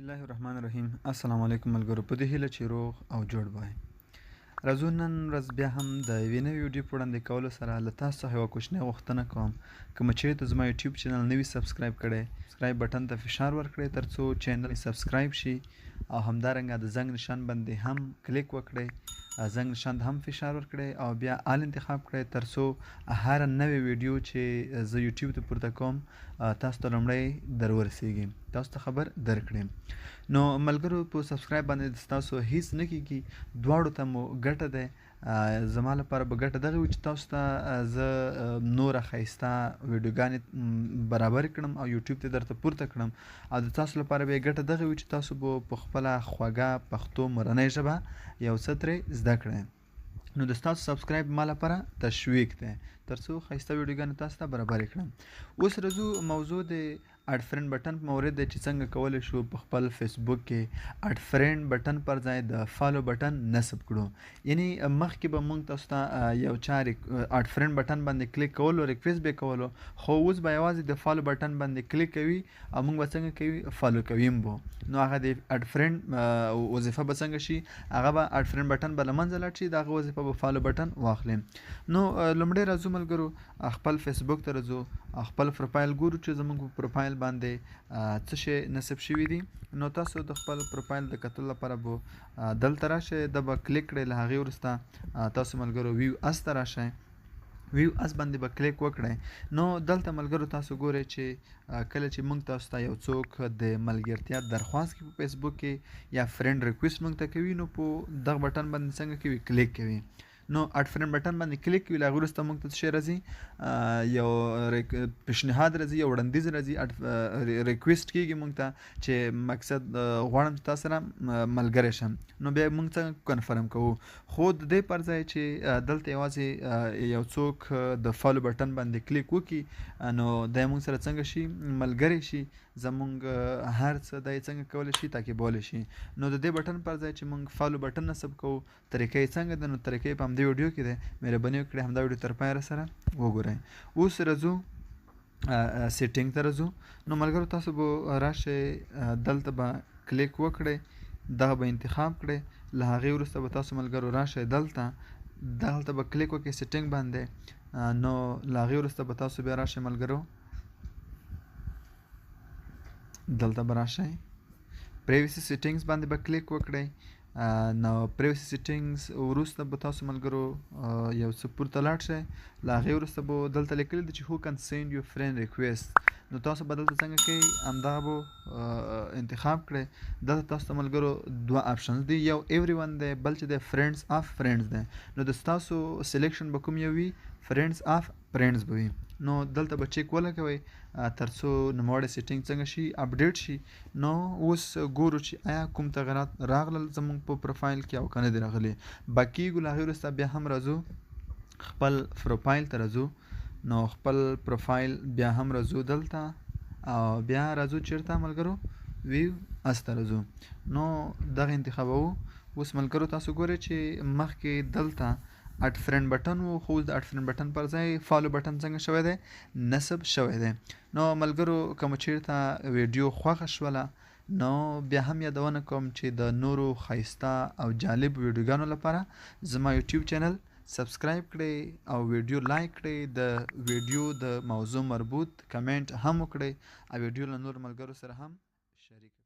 الله الرحمن الرحیم. السلام علیکم ملګرو، په دې هیله چې روغ او جوړ وای. راځو نن ورځ بیا هم د یوې نوې ویډیو په وړاندې کولو سره له تاسو څخه یوه کوچنۍ غوښتنه کوم. که مو چېرته زما یوټیوب چینل نه وي subscribe کړی، subscribe button ته فشار ورکړئ ترڅو چینل subscribe شي، او همدارنګه د زنګ نشان باندې هم کلیک وکړئ، زنګ نشان ته هم فشار ورکړئ او بیا all انتخاب کړئ ترڅو هره نوې ویډیو چې زه یوټیوب ته پورته کوم تاسو ته لومړی در ورسیږي، تاسو ته خبر درکړي. نو ملګرو، په subscribe باندې تاسو هیڅ نه کیږي، دواړو ته مو ګټه ده. زما لپاره به ګټه دغه وي چې تاسو ته زه نوره ښایسته ویډیوګانې برابر کړم او یوټیوب ته درته پورته کړم، او د تاسو لپاره به ګټه دغه وي چې تاسو به په خپله خوږه پښتو مورنۍ ژبه یو څه ترې زده کړئ. نو د ستاسو subscribe ما لپاره تشویق دی ترڅو ښایسته ویډیوګانې تاسو ته برابرې کړم. اوس راځو موضوع د add friend button په مورد دی چې څنګه کولی شو په خپل فیسبوک کې add friend button پر ځای د follow button نصب کړو. یعنی مخکې به مونږ تاسو ته یو چا add friend button باندې کلیک کولو، request به کولو، خو اوس به یوازې د follow button باندې کلیک کوي او مونږ به څنګه کوي، follow کوي به. نو هغه د add friend وظیفه به څنګه شي، هغه به add friend button به له منځه لاړ شي، د هغه وظیفه به follow button واخلي. نو لومړی راځو ملګرو خپل فیسبوک ته راځو، خپل پروفایل ګورو چې زمونږ په پروفایل باندې څه شی نصب شوي دي. نو تاسو د خپل پروفایل د کتلو لپاره به دلته راشئ، دا به کلیک کړئ. له هغې وروسته تاسو ملګرو view as ته راشئ، view as باندې به کلیک وکړئ. نو دلته ملګرو تاسو ګورئ چې کله چې موږ تاسو ته یو څوک د ملګرتیا درخواست کوي په فیسبوک کې یا friend request موږ ته کوي، نو په دغه بټن باندې څنګه کوي، کلیک کوي. نو add friend button باندې کلیک کوي، له هغې وروسته موږ ته څه شی راځي، یو پیشنهاد راځي، یو وړاندیز راځي، request کیږي موږ ته چې مقصد غواړم چې تاسو سره ملګری شم. نو بیا موږ څنګه confirm کوو؟ خو د دې پر ځای چې دلته یوازې یو څوک د follow button باندې کلیک وکړي، نو دی موږ سره څنګه شي، ملګری شي، زموږ هر څه دی څنګه کولی شي، تعقیبولی شي. نو د دې بټن پر ځای چې موږ follow button نصب کوو، طریقه یې څنګه ده، نو طریقه یې په همدې ویډیو کې ده. مهرباني وکړئ همدا ویډیو تر پایه سره وګورئ. اوس راځو setting ته راځو. نو ملګرو تاسو به راشئ، دلته به کلیک وکړئ، دغه به انتخاب کړئ. له هغې وروسته به تاسو ملګرو راشئ دلته به کلیک وکړئ setting باندې. نو له هغې وروسته به تاسو بیا راشئ ملګرو، دلته به راشئ privacy settings باندې به کلیک وکړئ. نو privacy settings وروسته به تاسو ملګرو یو څه پورته لاړ شئ. له هغې وروسته به دلته لیکلي دي چې who can send you friend request. نو تاسو به دلته څنګه کوئ، همدغه به انتخاب کړئ. دلته تاسو ته ملګرو دوه options دي، یو everyone دی، بل چې دی friends of friends دی. نو د ستاسو selection به کوم یو وي، friends of friends به وي. نو دلته به check ولګوئ ترڅو نوموړی setting څنګه شي، update شي. نو اوس ګورو چې آیا کوم تغیرات راغلل زموږ په پروفایل کې او که نه دي راغلي. back کیږو. له هغې وروسته بیا هم راځو خپل پروفایل ته راځو. نو خپل پروفایل بیا هم راځو دلته، او بیا راځو چېرته ملګرو، view as ته راځو. نو دغه انتخابوو. اوس ملګرو تاسو ګورئ چې مخکې دلته add friend button و، خو اوس د add friend button پر ځای follow button څنګه شوی دی، نصب شوی دی. نو ملګرو که مو چېرته ویډیو خوښه شوله، نو بیا هم یادونه کوم چې د نورو ښایسته او جالب ویډیوګانو لپاره زما یوټیوب چینل subscribe کړئ او ویډیو like کړئ، د ویډیو د موضوع مربوط کمنټ هم وکړئ او ویډیو له نورو ملګرو سره هم شریک کړئ.